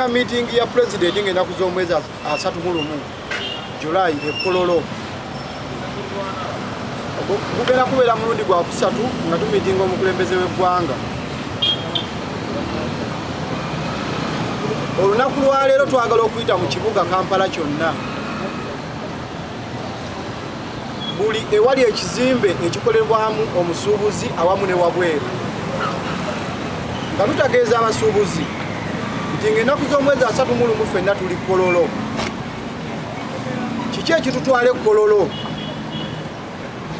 Tulina meeting ya president ng'ennaku z'omwezi 31 July e Kololo. Gugenda kubeera mulundi gwa kusatu nga tumiitinga omukulembeze w'eggwanga. Olunaku lwaleero twagala okuyita mu kibuga Kampala kyonna, buli ewali ekizimbe ekikolebwamu omusuubuzi awamu ne wabweru, nga tutageeza abasuubuzi nti ng'ennaku z'omwezi 31 ffenna tuli Kololo. Kiki ekitutwala e Kololo?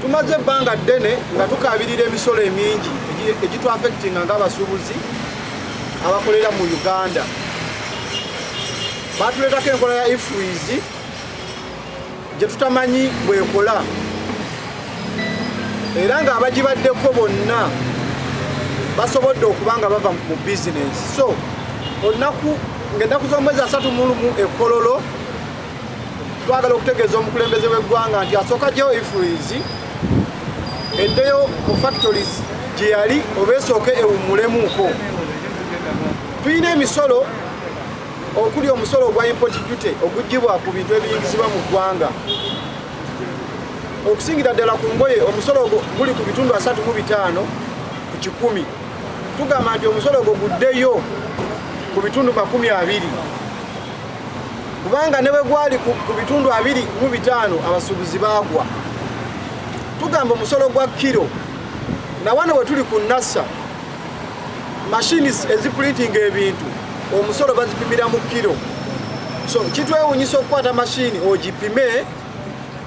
Tumaze ebbanga ddene nga tukaabirira emisolo emingi egitwafectinga ng'abasuubuzi abakolera mu Uganda. Batuleetako enkola ya EFRIS gye tutamanyi bwekola, era ng'abagibaddeko bonna basobodde okuba nga bava mu bizinensi. So olunaku ng'ennaku z'omwezi 31 e Kololo, twagala okutegeeza omukulembeze w'eggwanga nti asooka gyewo EFRIS eddeyo mu factories gye yali oba esooke ewummulemuuko. Tulina emisolo okuli omusolo ogwa import duty oguggyibwa ku bintu ebiyingizibwa mu ggwanga, okusingira ddala ku ngoye. Omusolo ogwo guli ku bitundu 35%. Tugamba nti omusolo ogwo guddeyo ku bitundu 20, kubanga ne bwe gwali ku bitundu 25 abasuubuzi baagwa. Tugamba omusolo gwa kiro, nawano bwe tuli ku NASA machines eziprintinga ebintu, omusolo bazipimira mu kiro. So kitwewunyisa okukwata mashini ogipime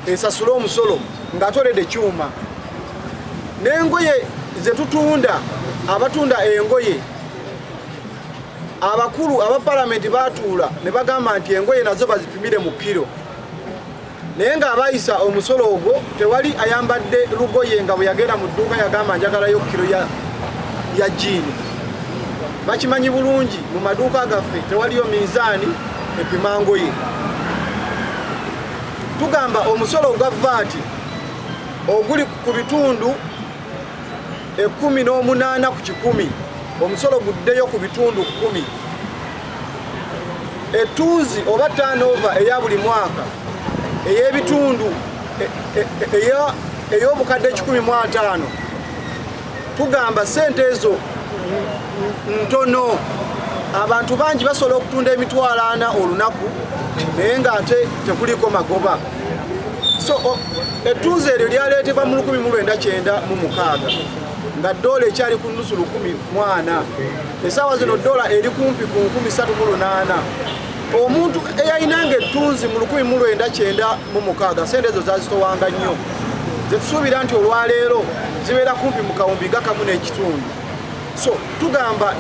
esasule omusolo ng'atoledde kyuma. N'engoye zetutunda, abatunda engoye abakulu aba palamenti batuula ne bagamba nti engoye nazo bazipimire mu kiro, naye ng'abayisa omusolo ogwo tewali ayambadde lugoye nga bwe yagenda mu dduuka yagamba njagalayo kiro ya jiini. Bakimanyi bulungi mu maduuka gaffe tewaliyo minzaani epima ngoye. Tugamba omusolo ogwa VAT oguli ku bitundu 18%, omusolo guddeyo ku bitundu 10. Ettunzi oba turnover eya buli mwaka ey'ebitundu ey'obukadde 150, tugamba sente ezo ntono. Abantu bangi basobola okutunda 400,000 olunaku, naye ng'ate tekuliko magoba. So ettunzi eryo lyaleetebwa mu 1996 nga dola ekyali ku nusu 1,040. Essaawa zino dola eri kumpi ku 3,800. Omuntu eyayinanga ettunzi mu 1996, sente ezo zazitowanga nnyo. Zetusuubira nti olwaleero zibeera kumpi mu kawumbi nga kamu n'ekitundu. So tugamba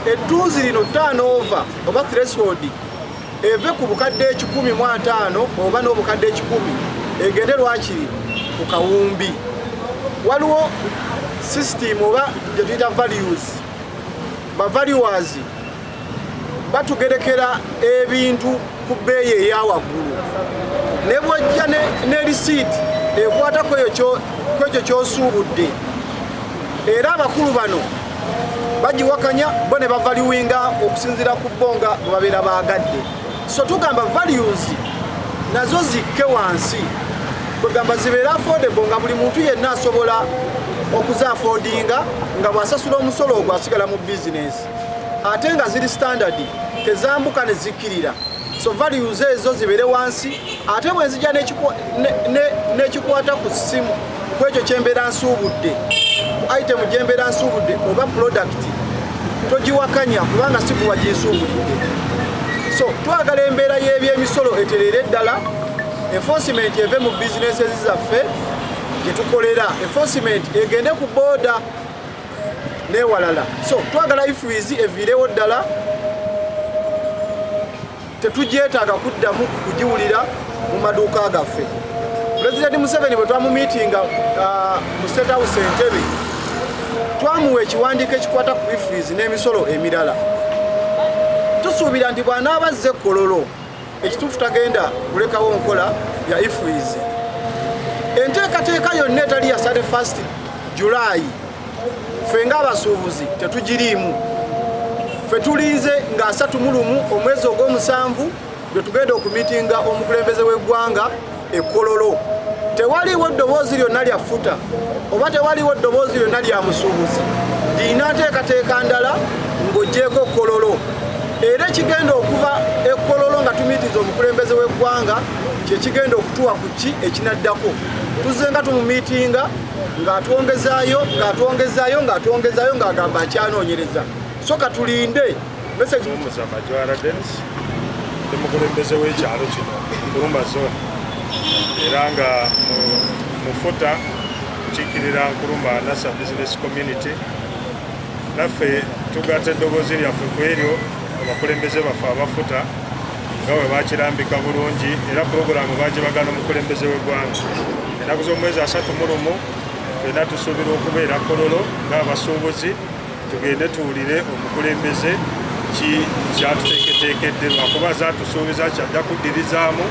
ettunzi lino, turnover oba threshold, eve ku bukadde 150 oba n'obukadde 100, egende lwakiri ku kawumbi. Waliwo system oba gye tuyita values. Ba valuers batugerekera ebintu ku bbeeyi eya waggulu, ne bwojja ne risiiti ekwata ku ekyo ky'osuubudde, era abakulu bano bagiwakanya bo ne bavaluinga okusinziira ku bo nga bwe babeera baagadde. So tugamba values nazo zikke wansi, kwegamba zibeere affordable nga buli muntu yenna asobola okuzaffordinga, nga bw'asasula omusolo ogwo asigala mu bizinesi, ate nga ziri standard, tezambuka ne zikkirira. So values ezo zibeere wansi. Ate bwe nzija n'ekikwata ku simu, ku ekyo kyembeera nsuubudde, ku item gyembeera nsuubudde oba product, togiwakanya kubanga si kuwa ginsuubulidde. So twagala embeera y'ebyemisolo etereere eddala, enforcement eve mu bizinesi zaffe gye tukolera, enforcement egende ku border n'ewalala. So twagala EFRIS eviirewo ddala, tetugyetaaga kuddamu kugiwulira mu maduuka gaffe. Pulezidenti Museveni bwe twamumiitinga mu State House Entebbe, twamuwa ekiwandiiko ekikwata ku EFRIS n'emisolo emirala. Tusuubira nti bw'anaaba azze Kololo, ekituufu tagenda kulekawo nkola ya EFRIS. Enteekateeka yonna etali ya 31 July, ffe ng'abasuubuzi tetugiriimu. Ffe tulinze nga 31 omwezi ogw'omusanvu lwe tugenda okumitinga omukulembeze w'eggwanga e Kololo. Tewaliwo ddoboozi lyonna lya FUTA oba tewaliwo ddoboozi lyonna lya musuubuzi lirina nteekateeka ndala ng'oggyeeko Kololo. Era ekigenda okuva e Kololo nga tumitinze omukulembeze w'eggwanga kye kigenda okutuwa ku ki ekinaddako. Tuzze nga tumumitinga ng'atwongezaayo ng'atwongezaayo ng'atwongezaayo ng'agamba akyanoonyereza. So katulinde message. Omuzama Jwara Dennis ndi mukulembeze w'ekyalo kino Nkurumah Zone, era nga mu FUTA nkiikirira Nkurumah Nasa Business Community. Naffe tugatta eddoboozi lyaffe ku eryo abakulembeze baffe abafuta nga bwe bakirambika bulungi, era pulogulaamu bagibagana omukulembeze w'eggwanga. Ennaku z'omwezi 31 ffenna tusuubira okubeera Kololo ng'abasuubuzi, tugende tuwulire omukulembeze ki kyatuteeketeekedde, lwakuba zaatusuubiza kyajja kuddirizaamu.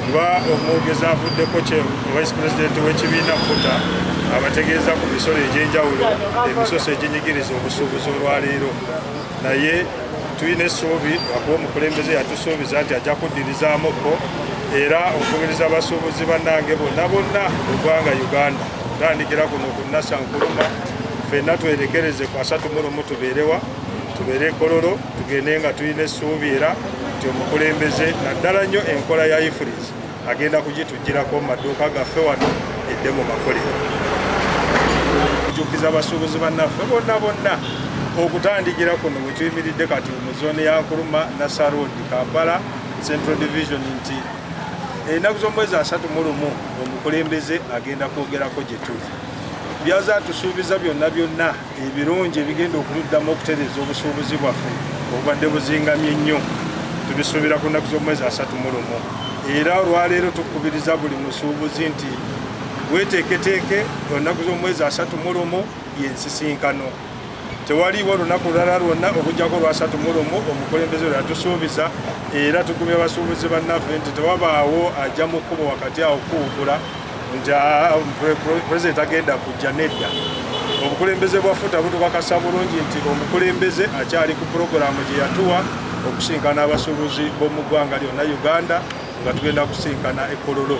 Nga omwogezi avuddeko kye vice president w'ekibiina FUTA abategeeza ku misolo egy'enjawulo, emisoso eginyigiriza obusuubuzi olwaleero, naye tulina essuubi lwakuba omukulembeze yatusuubiza nti ajja kuddirizaamuko. Era okukubiriza abasuubuzi bannange bonna bonna mu ggwanga Uganda, tandikira kuno ku Nasa Nkurumah, ffenna twerekereze ku 31 tubeerewa, tubeere Kololo, tugende nga tulina essuubi era nti omukulembeze naddala nnyo enkola ya EFRIS agenda kugitugirako mu maduuka gaffe wano edde mu makolero. Kujjukiza abasuubuzi bannaffe bonna bonna okutandikira kuno bwe tuyimiridde kati mu zooni ya Nkurumah Nasa Road, Kampala Central Division, nti ennaku z'omwezi 31 omukulembeze agenda kwogerako gye tuli. Byazaatusuubiza byonna byonna ebirungi ebigenda okuluddamu okutereeza obusuubuzi bwaffe obubadde buzingamye ennyo, tubisuubira ku nnaku z'omwezi 31. Era olwaleero tukubiriza buli musuubuzi nti weteeketeeke, ennaku z'omwezi 31 y'ensisinkano. Tewaliiwo olunaku lulala lwonna okuggyako olwa 31 omukulembeze lwe yatusuubiza. Era tugumya abasuubuzi bannaffe nti tewabaawo ajja mu kkubo wakati awo kuwugula nti pulezidenti agenda kujja. Nedda, obukulembeze bwa FUTA butukakasa bulungi nti omukulembeze akyali ku pulogulaamu gye yatuwa okusinkana abasuubuzi b'omu ggwanga lyonna Uganda, nga tugenda kusinkana e Kololo.